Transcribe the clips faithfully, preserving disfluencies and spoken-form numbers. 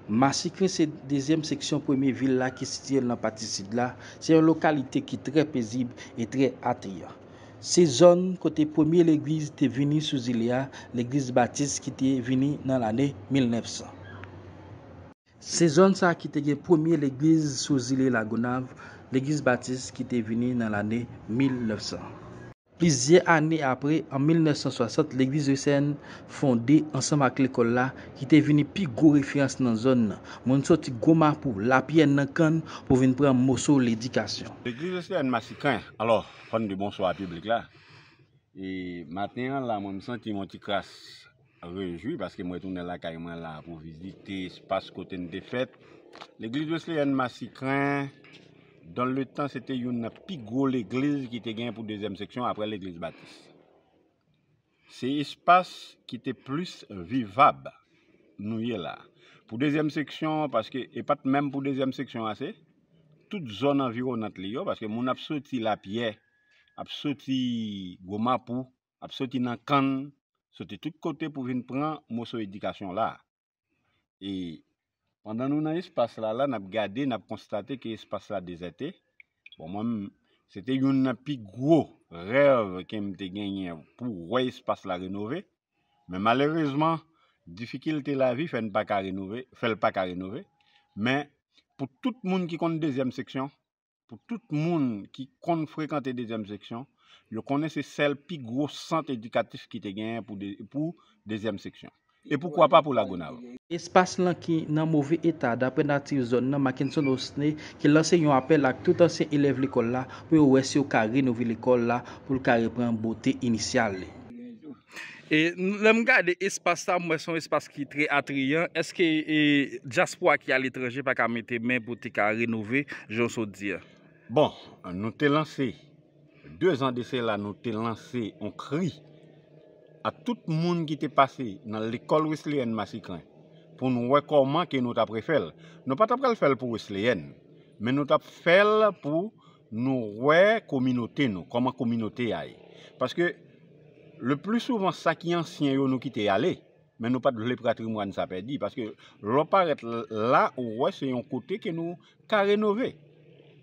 Masikren se dezyèm seksyon premye vil la ki sitiye nan pati sid la. Se yon lokalite ki trè pezib e trè atrayan. Se zòn kote premye legliz te vini sou zile a, legliz batis ki te vini nan lane mil nèf san. Se zòn sa a ki te gen premye legliz sou zile Lagonav, legliz batis ki te vini nan lane mil nèf san. Plizyè ane apre, an mil nèf san swasant, legliz Wesleyèn fonde ansanm ak lekòl la, ki te vini pi gwo referans nan zòn nan. Moun soti Gwomapou, Lapyè, Nankann pou vin pran moso ledikasyon. Legliz Wesleyèn Masikren. Alò, fò n di bonswa a piblik la. E maten an la, mwen, m santi m yon ti kras rejwi paske m retounen lakay mwen la pou vizite espas kote n te fèt. Legliz Wesleyèn Masikren, dans le temps, se te youn nan pi gwo legliz ki te gen pou dezyèm seksyon apre legliz batis. Se espas ki te plis vivab nou ye la. Pou dezyèm seksyon, paske e pa t menm pou dezyèm seksyon a, se tout zòn anviwonant li yo, paske moun ap soti Lapyè, ap soti Gwomapou, ap soti Nankann, soti tout kote pou vin pran moso edikasyon la. E pandan nou nan espas la, la, n ap gade, n ap konstate ke espas la dezète. Bon, mwen, m, se te youn nan pi gwo rèv ke m te genyen pou wè espas la renove. Men malerezman, difikilte lavi fè n pa ka renove, fè l pa ka renove. Men pou tout moun ki konn dezyèm seksyon, pou tout moun ki konn frekante dezyèm seksyon, yo konnen se sèl pi gwo sant edikatif ki te genyen pou de, pou dezyèm seksyon. E poukwa pa pou Lagonav? Espas lan ki nan move eta, daprè nati zòn nan, Mackenson Osney, ki lanse yon apèl ak tout ansyen elèv lekòl la pou yo wè si yo ka renove lekòl la pou l ka reprann bote inisyal li. E lè m gade espas sa, m wè se yon espas ki trè atrayan. Èske, e, dyaspora ki aletranje pa ka mete men pou te ka renove, jan w sot di a? Bon, nou te lanse, de zan de sela, nou te lanse yon kri a tout moun ki te pase nan lekòl Wesleyèn Masikren pou nou wè kòman ke nou t ap refè l. Nou pa t ap pral fè l pou Wesleyèn, men nou t ap fè l pou nou wè kominote nou, kòman kominote a ye. Paske, le pli souvan, sa ki ansyen yo, nou kite y ale, men nou pa t vle patrimwàn sa pèdi. Paske, lè w parèt l-, la, ou wè se yon kote ke nou ka renove.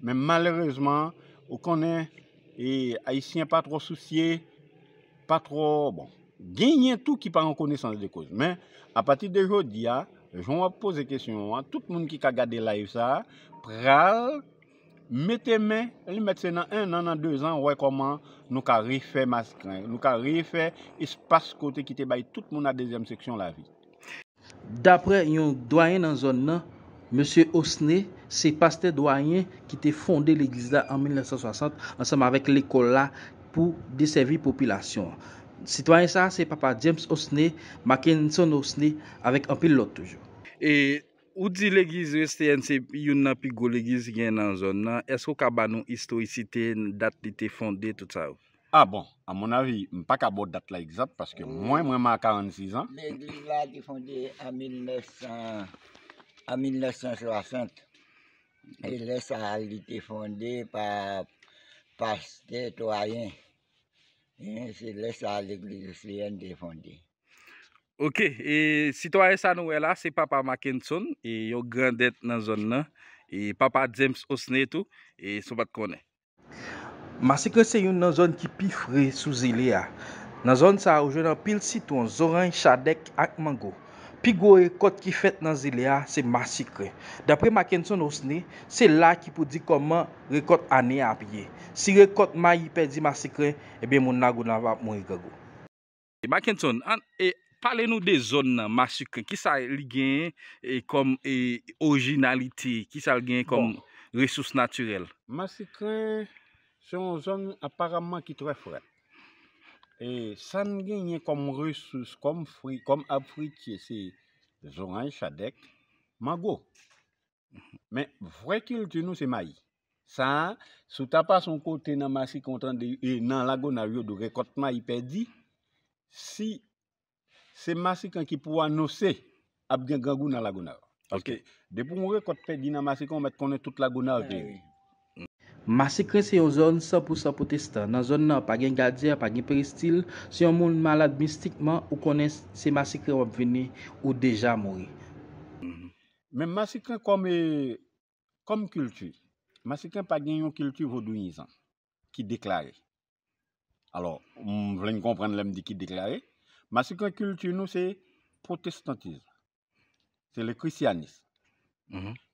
Men malerezman, ou konnen, e, Ayisyen pa twò sousye, pa twò, bon, genyen tou ki pa an konesans de koz. Men, apati de jodi a, jan w ap poze kesyon an, tout moun ki ka gade live sa a, pral mete men, li mèt se nan en an, nan de zan, wè kòman nou ka refè Masikren, nou ka refè espas kote ki te bay tout moun a dezyèm seksyon lavi. Daprè yon dwayen nan zòn nan, mesye Osney se pastè dwayen ki te fonde legliz la an mil nèf san swasant ansanm avèk lekòl la pou desèvi popilasyon an. Sitwayen sa a se papa James Osney, Mackenson Osney, avèk anpil lòt toujou. E ou di legliz Wesleyèn se youn nan pi gwo legliz ki gen nan zòn nan. Èske w ka ba nou istorisite, dat li te fonde, tout sa yo? Ah bon, a mon avi, m pa ka ba w dat la egzat paske mwen, mwen, mwen a karannsis an. Legliz la te fonde an mil nèf san, an mil nèf san swasant. E lè sa a, li te fonde pa pastè dwayen. E se lè sa a, legliz Wesleyèn te fonde. Ok, e sitwayen sa nou wè la, se papa Mackenson, e yon grandèt nan zòn nan, e papa James Osney tou, e si w pa t konnen. Masikren se youn nan zòn ki pi fre sou zile a. Nan zòn sa a, ou jwenn anpil sitwon, zoranj, chadèk ak mango. Pi gwo rekòt ki fèt nan zile a, se masikren. Daprè Mackenson Osney, se la ki pou di kòman rekòt ane a ap ye. Si rekòt mayi pèdi masikren, ebyen moun Lagonav ap mouri grangou. E Mackenson, an, e, pale nou de zòn nan, masikren. Kisa li genyen, e, kòm, e, orijinalite? Kisa l genyen kòm resous natirèl? Masikren se yon zòn aparamman ki trè frèt. E sa n genyen kòm resous, kòm fri, kòm ab fritye, se zoranj, chadèk, mango. Men vrè kilti nou se mayi. Sa a, si w ta pase yon kote nan masikren, w tande, e, nan Lagonav, yo di w rekòt mayi pèdi, si se masikren ki pou anonse ap gen grangou nan Lagonav. Paske depi yon rekòt pèdi nan masikren, w mèt konnen tout Lagonav peri. Masikren se yon zòn san pou san pwotestan. Nan zòn nan, pa gen gadyen, pa gen peristil. Si yon moun malad mistikman, ou konnen se masikren w ap vini, ou deja mouri. Men masikren kòm, e, kòm kilti, masikren pa gen yon kilti vodouyizan ki deklare. Alò, m vle n konprann lè m di ki deklare. Masikren kilti nou se pwotestantis, se le krisyanis.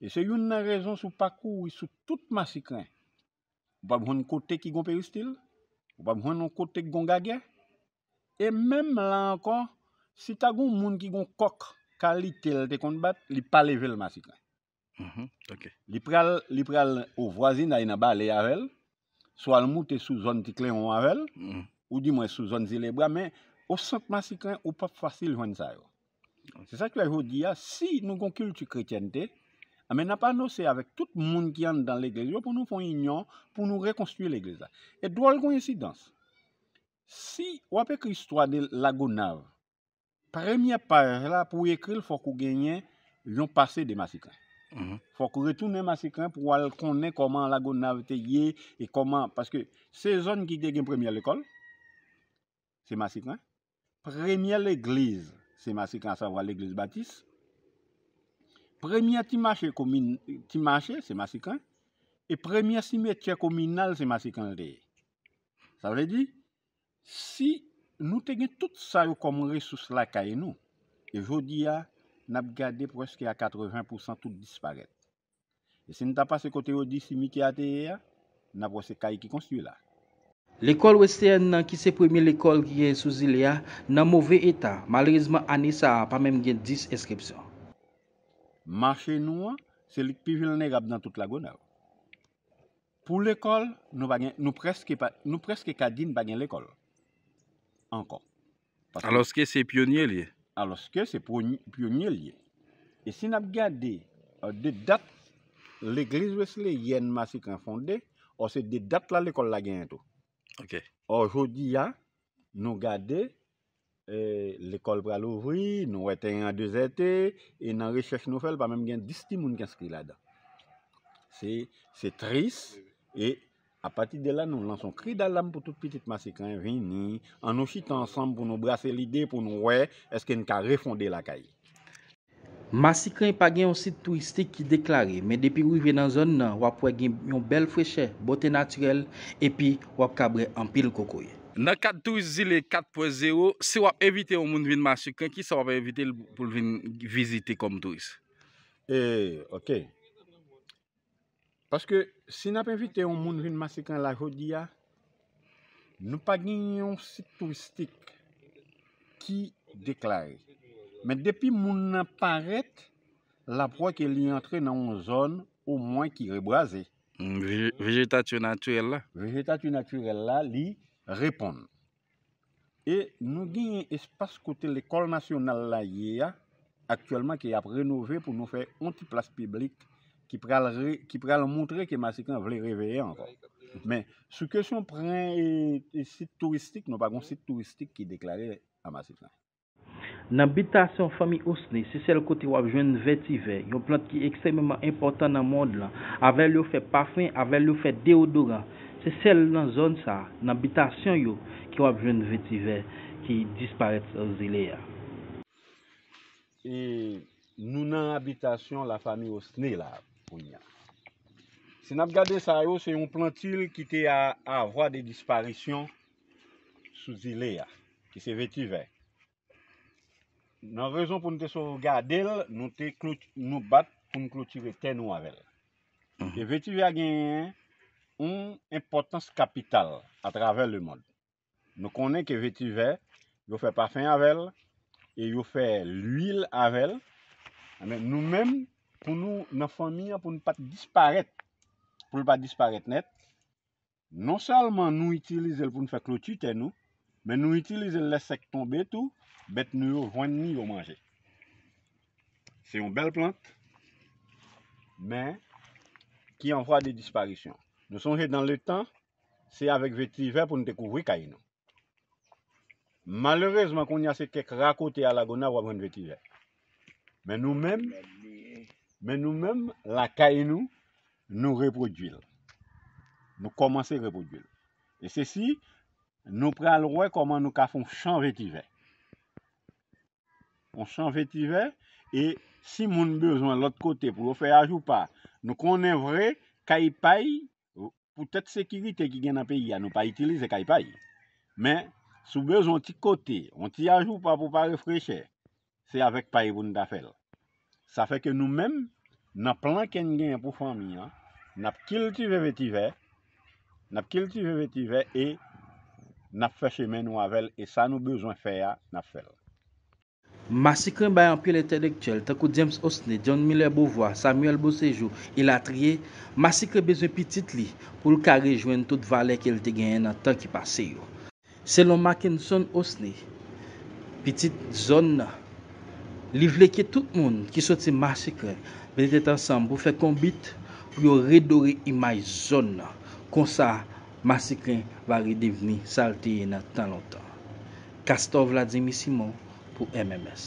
E se youn nan rezon si w pa kouri sou tout masikren, ou p ap jwenn kote ki gon peristil, ou p ap jwenn yon kote ki gon gagè. E menm la ankò, si ta gon moun ki gon kòk kalite l te konn bat, li pa leve l masikren. Mhm, ok. Li pral, li pral o vwazinay nan Bale avè l, swa l moute sou zòn Ti Klewon avè l, ou dimwen sou zòn Zile Bwa, men o sant masikren ou p ap fasil jwenn sa yo. Se sa k fè jodi a, si nou gon kilti kretyènte, anben n ap anose avèk tout moun ki anndan legliz yo pou nou fè yon inyon, pou nou rekonstwi legliz la. E dwòl koyensidans, si w ap ekri istwa de Lagonav, premyè paj la pou w ekri l fòk ou genyen yon pase de masikren. Fòk ou retounen masikren pou w al konnen kòman Lagonav te ye e kòman, paske se zòn ki te gen premyè lekòl, se masikren. Premyè legliz, se masikren, asavwa legliz batis. Premyè ti mache komin, ti mache, se masikren. E premyè simetyè kominal, se masikren l te ye. Sa vle di, si nou te gen tout sa yo kòm resous lakay nou, e jodi a, n ap gade prèske a katreven pousan tout disparèt. E si n ta pase kote yo di simityè a te ye a, n ap wè se kay ki konstwi la. Lekòl Wesleyen nan, ki se premye lekòl ki genyen sou zile a, nan move eta. Malerezman, ane sa a, pa menm gen dis enskripsyon. Mache nou an, se li k pi vilnerab nan tout Lagonav. Pou lekòl, nou pa gen, nou prèske pa, nou prèske ka di n pa gen lekòl ankò. Alòske se pyonye l ye. Alòske se pyonye l ye. E si n ap gade, de dat legliz wesleyèn masikren fonde, ò se de dat la lekòl la genyen tou. Ok. Ò jodi a, nou gade, e, lekòl pral ouvri, nou wè teren an dezète, e nan rechèch nou fè, l pa menm gen dis timoun ki enskri ladan. Se, se tris, e apati de la, nou lanse yon kri dalam pou tout pitit masikren vini, ann nou chita ansanm pou nou brase lide, pou nou wè èske n ka refonde lakay. Masikren pa gen yon sit touristik ki deklare, men depi w rive nan zòn nan, w ap wè gen yon bèl frechè, bote natirèl, epi w ap ka bwè anpil kokoye. Nan kad Touris Zile kat pwen zewo, si w ap envite yon moun vin Masikren, kisa w ap envite l pou l vin vizite kòm touris? E, ok. Paske si n ap envite yon moun vin Masikren la jodi a, nou pa gen yon sit touristik ki deklare. Men depi moun nan parèt, l ap wè ke li antre nan yon zòn omwen ki rebwaze. Vejetatyon natirèl la. Vejetatyon natirèl la, li reponn. E nou genyen espas kote lekòl nasyonal la ye a, aktyèlman ke y ap renove pou nou fè yon ti plas piblik ki pral, ki pral montre ke Masikren vle reveye ankò. Men, sou kesyon pran e, e sit touristik, nou pa gen sit touristik ki deklare a Masikren. Nan bitasyon fanmi Osne, se sèl kote w ap jwenn vetivè, yon plant ki ekstrèmeman enpòtan nan mond lan. Avè l yo fè pafen, avè l yo fè deodoran. Se sèl nan zòn sa, nan bitasyon yo, ke w ap jwenn vetivè ki disparèt sou zile a. E nou nan abitasyon lafanmi Osne la kounye a. Si n ap gade sa yo, se yon plantil ki te a, a vwa de disparisyon sou zile a, ki se vetivè. Nan rezon pou n te sovgade l, nou te kloti, nou bat pou n klotire tè nou avè l. E vetivè a genyen yon enpòtans kapital atravè lemonn. Nou konnen ke vetivè, yo fè pafen avè l, e yo fè lwil avè l. Enben, nou menm, pou nou, nan fanmi an, pou n pa t disparèt, pou l pa disparèt nèt, non sèlman nou itilize l pou n fè kloti tè nou, men nou itilize l lè sèk tonbe tou, bèt nou yo jwenn li, yo manje. Se yon bèl plant, men ki an vwa de disparisyon. Nou sonje dan letan, se avèk vetivè pou n te kouvri kay nou. Malerezman, kounye a se kèk ra kote a Lagonav w ap jwenn vetivè. Men nou menm, men nou menm, lakay nou, nou repwodui l. Nou kòmanse repwodui l. E se si nou pral wè kòman nou ka fè yon chan vetivè. Yon chan vetivè, e Si moun bezwen lòt kote pou yo fè ajoupa, nou konnen vre, kay pay, poutèt sekirite ki gen nan peyi a, nou pa itilize kay pay. Men, si w bezwen yon ti kote, yon ti ajoupa pou pa refreche, se avèk pay pou n ta fè l. Sa fè ke nou menm, nan plan ke n genyen pou fanmi an, n ap kiltive vetivè, n ap kiltive vetivè e n ap fè chemen nou avè l, e sa nou bezwen fè a, n ap fè l. Masikren bay anpil entèlektyèl, tankou James Osney, John Miller Beauvoir, Samuel Beauséjour, elatriye. Masikren bezwen pitit li pou l ka rejwenn tout valè ke l te genyen nan tan ki pase yo. Selon Mackenson Osney, pitit zòn nan, li vle ke tout moun ki soti Masikren vin tèt ansanm pou fè konbit pou yo redore imaj zòn nan. Konsa, Masikren va redevni sa l te ye nan tan lontan. Castor Vladimir Simon pou M M S.